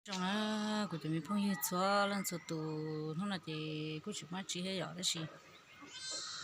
Zoo na, kuv cov me phooj ywg txhua leej txhua tus, hnub no ces kuj tsis muaj tsi thiab yom, tab sis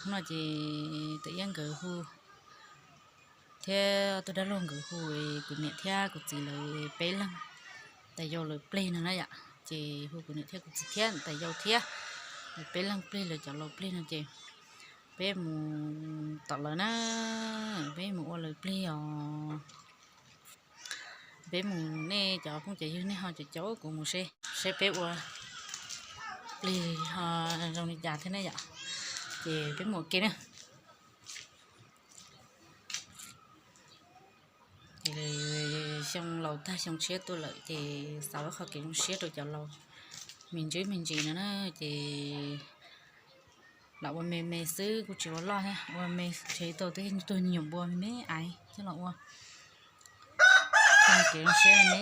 hnub no ces Tam Iab nkawd hu thiab tus dab laug nkawd hu, kuv niam thiab kuv txiv lawv peb leeg tais yau lawv plig no na yom, ces hu kuv niam thiab kuv txiv thiab tais yau thiab, lawv peb leeg plig lawv cov laus plig no ces peb mus tom lawv na, peb mus ua lawv plig os. Peb mus, nej cov phooj cov ywg nej ho caum caum kuv mus seb, seb peb ua plig ho zoo li cas thiab ne yom. Ces peb mus ua ke na. Ces xyoo laus tag xyoo tshiab tuaj lawm ces xav ua qhov kev zoo siab rau cov laus me ntsis me ntsis no na. Ces los ua me me xwb kuj tsis ua loj thiab, ua me tshev tau twb tuag nyuam npua me me aiv thiab los ua kev zoo siab me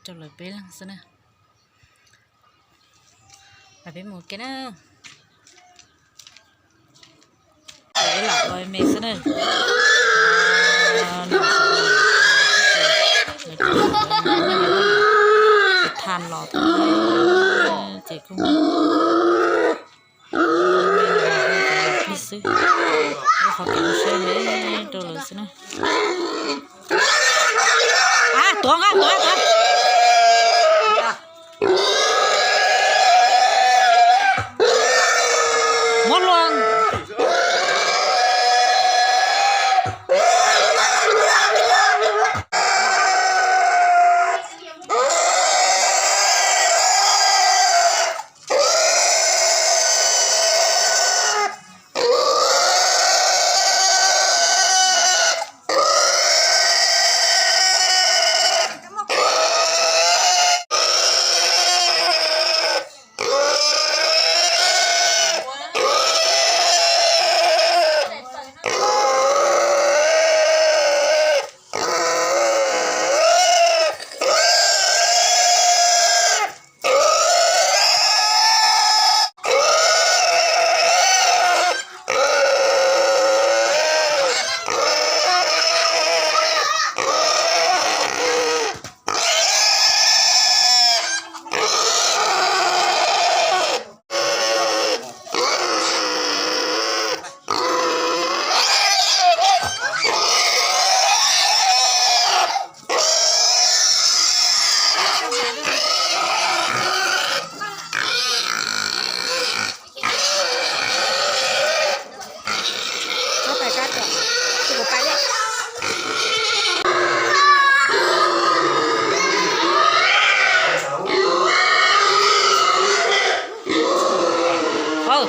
rau lawv peb leeg xwb na. Peb mus ke na. Ces ib los ua me xwb na. Tsis tha los ces kuj plig xwb, ua qhov kev zoo siab me rau lawv xwb na. A, tuav nqa, tuav, tuav. Muab luag.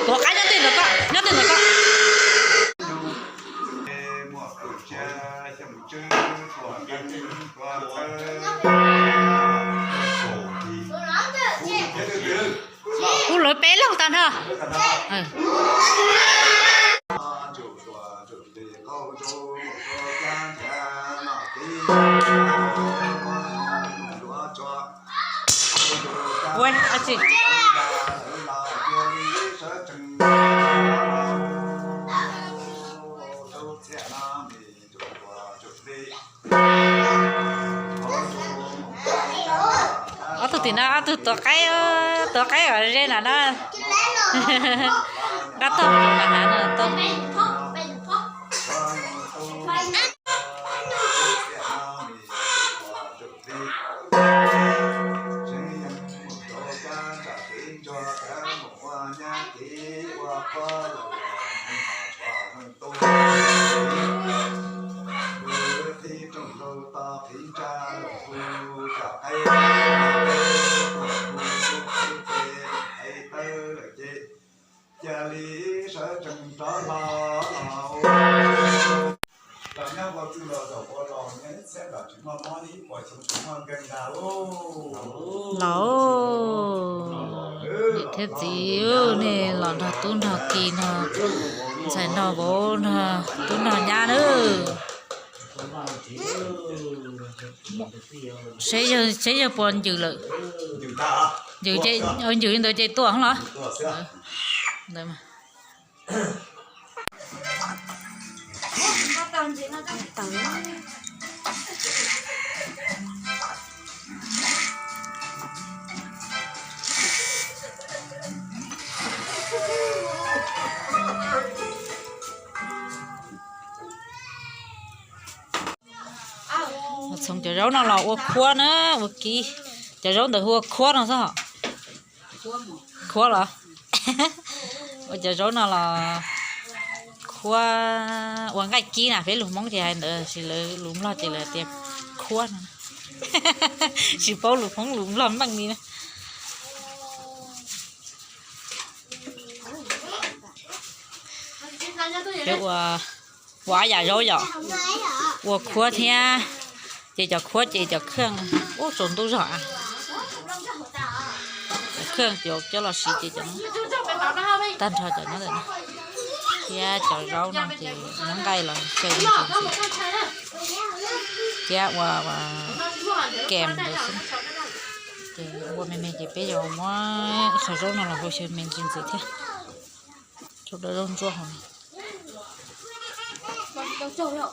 Tuav qaib nyob tej ntawd koj, nyob tej ntawd koj. Kuv lawv peb leeg tag nrho. Ua, a tsi. Ob tug tim no ob tug tuav qaib, tuav qaib kom ze na no. Nqa tog na ha no tog. Cas li sawv tsees rov los los. Los nyob ua txwj los zaum ua los nyob ib txhiab los tsis muaj mob ib puas xyoo tsis muaj nkeeg ntag. Los, niam thiab txiv, nej los nrog tub nrog ki nrog ntxhais nrog vauv nrog tub nrog nyab nawb. Seb yawg puas ntsws lawm. Ntsws, ntsws li ntawd ces tuaj los. Txhoov cov zaub no los ua khuab na, ua kib. Cov zaub ntawd hu ua khuab no xwb. Khuab los? Ua cov zaub no los khuab ua nqaij kib na, peb lus Hmoob ces hais ntawd, tab sis lawv lus Nplog ces lawv tias khuab no. Tsis paub lus Hmoob lus Nplog meej li na. Peb ua, ua ob yam zaub yom, ua khuab thiab, ces cov khuab ces cov kheej, ub tsaus ntuj zog a. Cov kheej cov coj los siv ces cov tag nrho cov nyob ntawm no, thiab cov zaub no ces muab nqaij los xyaw me ntsis ntxiv, thiab ua kem ntawd xwb. Ces ua me me ces peb yuav muab ib qho zaub no los hau xyaw me ntsis ntxiv thiab. Tsuas dawb zaub ntsuab hauv no.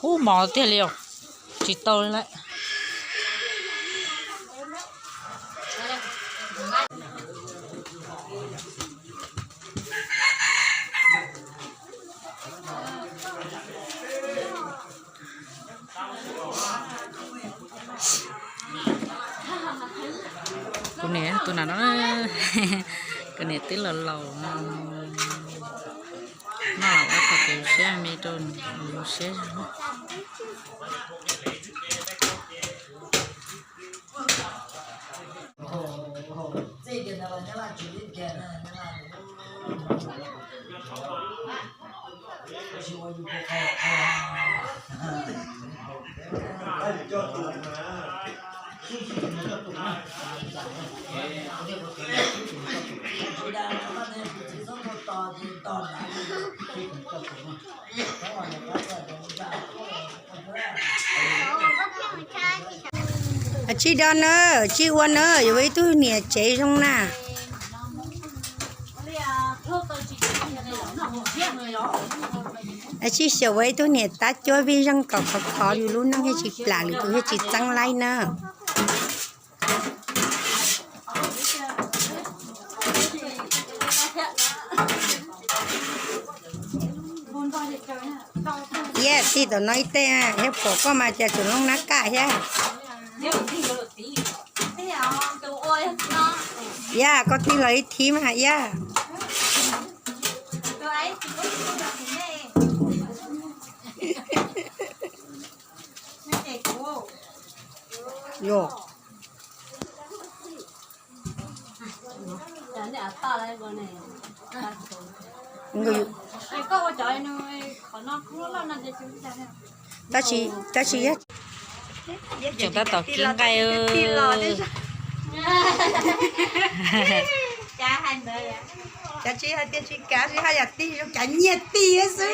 Ub, mos tiag li os, tsis tau li lawm. Kuv niam tus na no, kuv niam twb laus laus no, noj los ua qhov kev zoo siab me rau nws zoo siab zog. Tsij do na, tsij ua na, yuav ua ib tug niam tsev zoo na. Tsij xyaum ua ib tug niam tab cuab vij zeej kom khov khov yus lub neej thiaj tsis plam lwm tus thiaj tsis txeeb laib na. Yaj, tij tom no ib teg, yog pom koj mas cas tseem looj nab kaj thiab. Yaj, koj tig los ib thib mas Yaj. Yog. Tab sis, tab sis yog tseem tab tom kib nqaij. Cas tsis hais tias tsis kav, tsis haj yam tig zoo kav nyiaj tig xwb.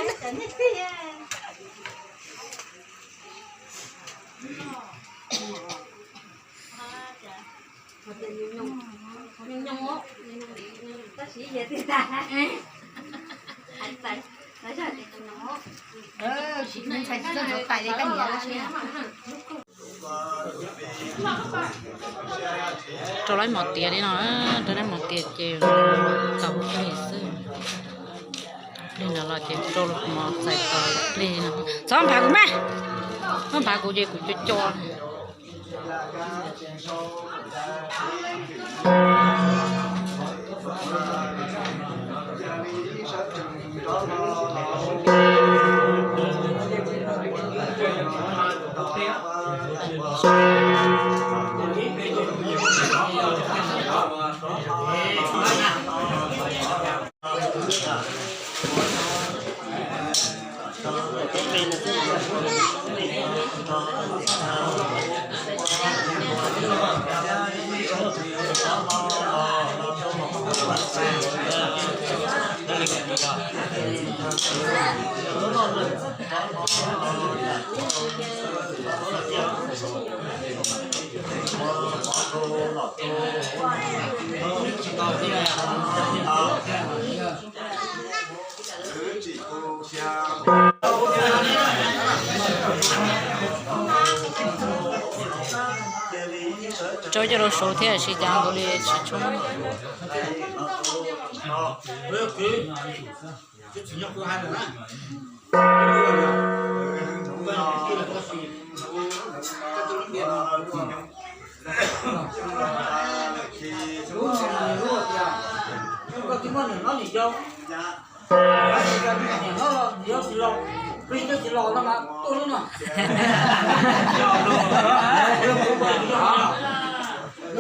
Rau lawv mov tiav li no, rau lawv mov tiav ces tau plig xwb. Plig no los ces rau mov txais tau plig no. Txhob nphav kuv mas, txhob nphav kuv ces kuv co co. Tsau coj rau saud thiab, sis cas nkaus li tsis tshua muaj.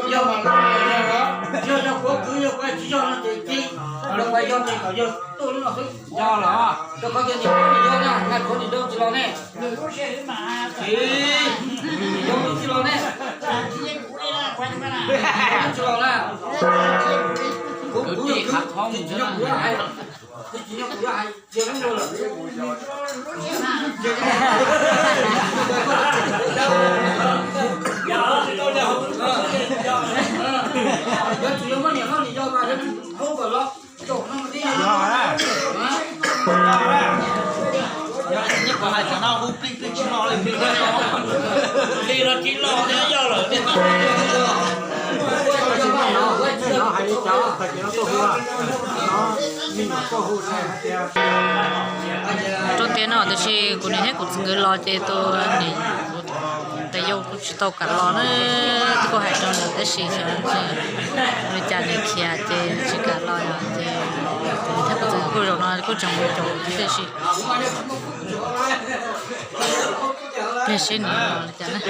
Yog, yog kuv kwv yog kuv tsis yog no ces cia, yog kuv yog ces kom yog tuaj lub no xwb. Yog los, rau qhov tias niam hlob niam yau na, niam hlob niam yau tsis los ne. Tsis, niam yau tsis los ne. Tsis los na. Kuv, kuv yog kwv, tsis yog kuv yog hais, tsis yog kuv yog hais. Rau tiam no tiam sis kuv niam thiab kuv txiv nkawd los ces tus niam tais yau kuj tsis tau kam los na, twb kuj hais rau nws tab sis xyov li cas nws khiav ces tsis kam los yom, ces kuv niam thiab kuv txiv nkawd kuj zaum no kuj tseem mus caum tiam sis pliag seb nws los li cas na.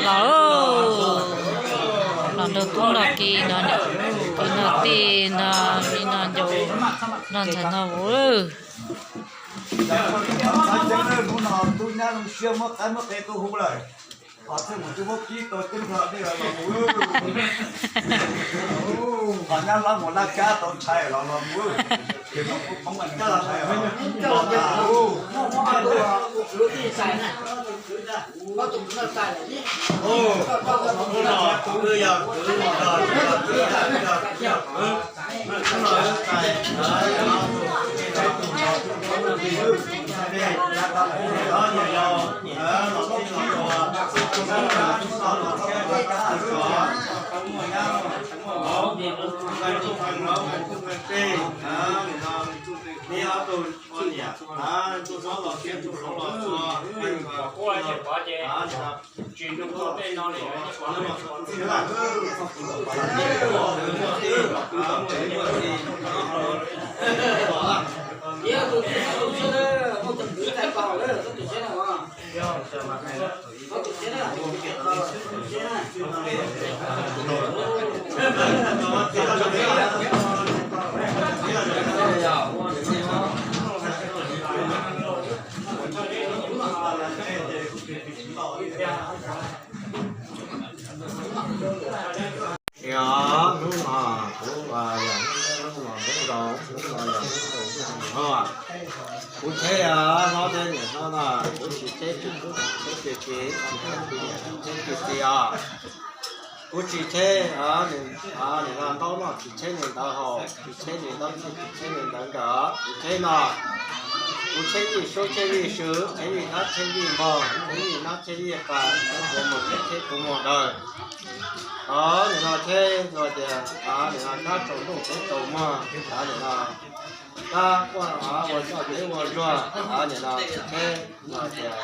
Los, los nrog tub nrog ki nrog niam, nrog tij nrog me nrog ncaus nrog ntxhais nrog vauv. Hnub no tub nyab zoo siab muab qaib muab qe tuaj hu lawm. Qhov txhia mus twb muab kib tau teb nrho dej los los mus. Qhov nyab lab mus laj kab tau tshais los los mus. Ces no kuv poob mas nws tshais os. Hnub no kuv yog hnub no hnub no hnub no yog hnub no, kuv tsheb no thiab niam no no kuv tsis tsheb tsis tsheb tiag tiag, tsis tsheb tiag tiag os. Kuv tsis tsheb nws ntaub noj, tsis tsheb nws ntaub haus, tsis tsheb nws ntaub txhij, tsis tsheb nws ntaub nkawm, kuv tsheb no. Kuv tsheb vij sub tsheb vij sw, tsheb vij hnab tsheb vij npog, tsheb vij hnab tsheb vij qa, tsheb kuv mus teb tsheb kuv mus daws. Nim no tsheb no tias nim no kab tsaus ntuj teb tsaus muag, nim no kab ua ua toj teb ua zuag, nim no tsheb no tias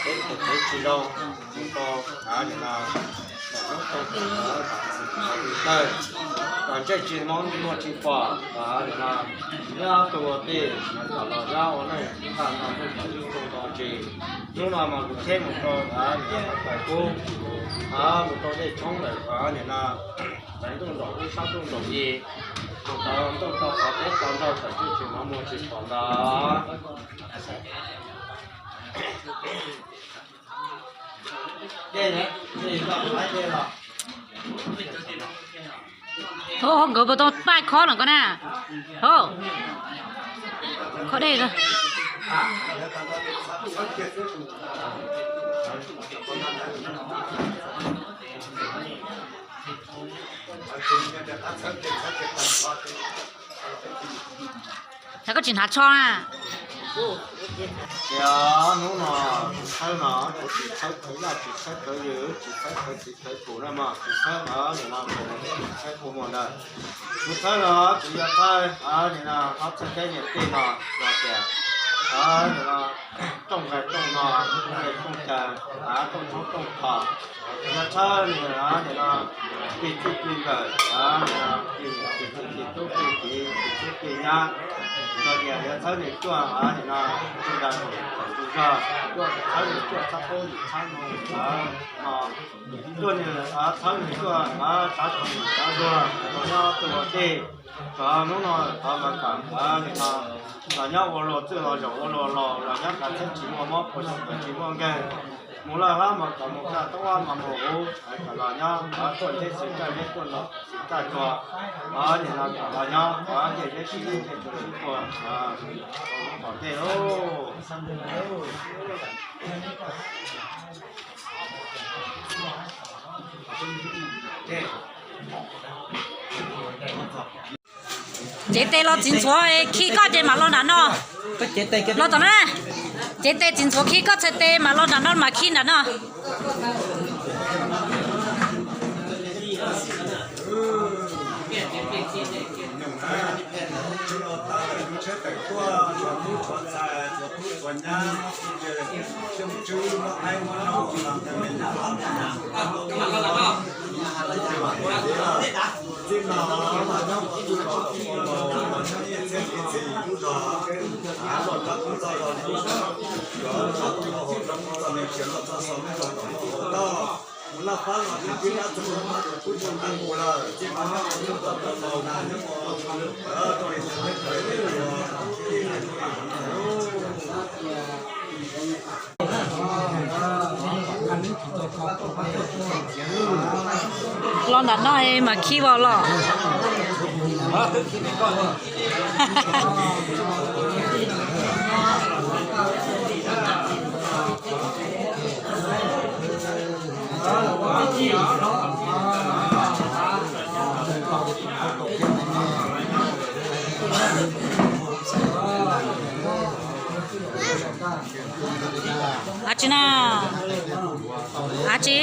kev phem kev tsis zoo, tsis tau nim no tawg, kom ntsej tsis muaj tsis pom, nim no nyob tus ua tij kom los nyob ua neej tag nrho ntuj tsaus ntuj nto tsis. Hnub no mas kuv tsheb mus rau nim no tawm kub, mus rau dej tshoob lawm, nim no tsaus ntuj nraum ub sab ntuj nraum yi, mus tau ntuj tau qhov teb tau nrog tawm tsis tsis muaj tsis pom ntag. Ov, nkawd puas tau paij khob no koj na? Ho, kho dej ko. Cas koj tsis hnav tsho na? Tias hnub no tus txhawb no, kuv tsis txhawb khawv yaj, tsis txhawb khawv yws, tsis txhawb khawv txiv khawv tus na mog, tsis txhawb, nim no tsis txhawb ua muag ntawd. Tus txhawb no kuv yuav txhawb, nim no qhov txhawb teb niam tij no los tias, nim no rooj nqaij rooj no, rooj nqaij rooj caw, rooj tshoob rooj kos, yog txhawb nim no plig txij plig nkawm, plig niam plig txiv plig tub plig kiv plig tub plig nyab, los tias yuav txhawb nws cuaj nim no tus dag tus zog, cuaj txhawb nws cuaj txhab qub yim txhab no, no, cuaj nws txhawb nws cuaj tsav tshis tsav zuag los nyob tuaj ua tij. Txog hnub no thov mas kom nim no los nyob ua luag txwj los zaum ua luag laus, los nyob kav txhiab tsis muaj mob, puas tsis muaj nkeeg, mus laj hlab mas kom mus kaj toob hlab mas mus huv, kom los nyob tuaj nteb xwm kaj zeb tuaj nram xwm kaj tsua, nim no kom los nyob ua ncej zeb sib ib ncej tsuas tua tom ntej lauj. Cev tes los txiv ntxhuav khi koj ces mam los nram no. Los tom na. Cev tes txiv ntxhuav khi koj txhais tes mam los nram no mas khi nram no. Los nram no mas khi vas los. Av tsi na, av tsi.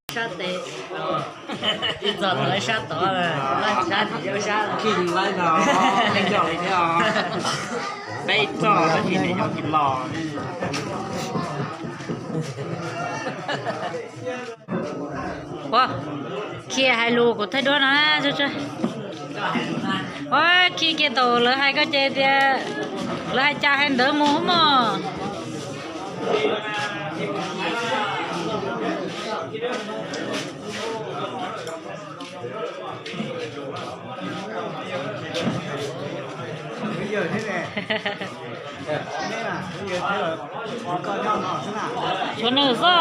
Sab tes, ib txog tau sab tod, sab tsis yog sab khi laib no, yog li thiab. Peb ib txog tab sis nws yog tsis los. Ua, khi hais lus kuv thaij duab no. Ua, khi kiag tau lawv hais koj ces tias lawv hais cas hais ntawd mus mog. Tshuav nws xwb.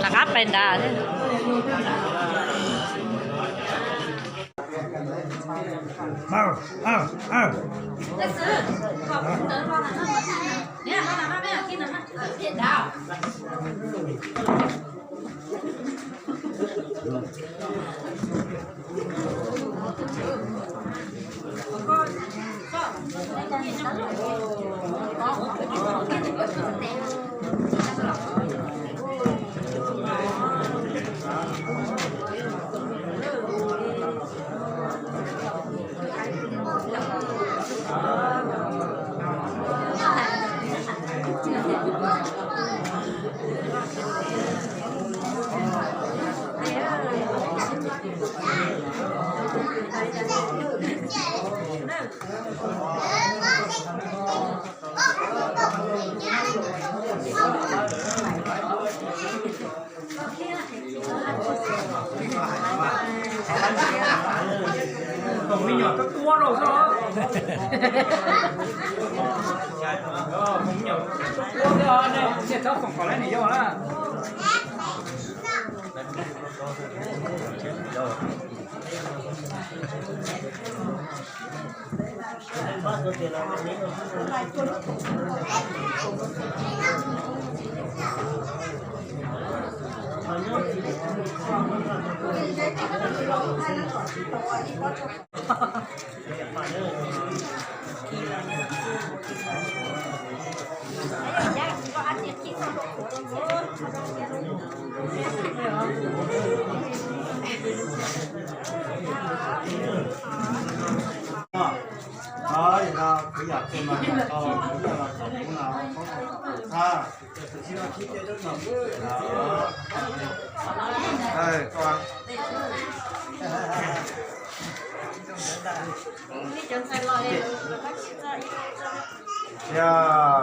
Rov qab pais nrad thiab. Koom me nyuam tuab tuab rau xwb. Koom me nyuam tuab tuab xwb, nej txhob foom kom lawv nim yau na.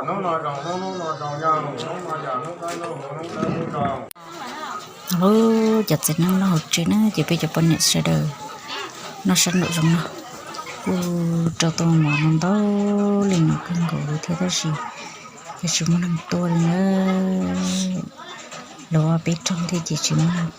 Hnub no zoo, hnub no zoo, yog hnub no yog hnub dawb hnub huv, hnub dawb hnub zoo. Lub cov txiv neej noj hauv tsev na, ces peb cov poj niam sawv daws noj sab nraum zoov no, kuj rau tau mov ntau ntau li no kawg nkaus li thiab tab sis ces tsis muaj neeg tuaj li na. Lawv ua peb rooj thiab ces tsis muaj neeg.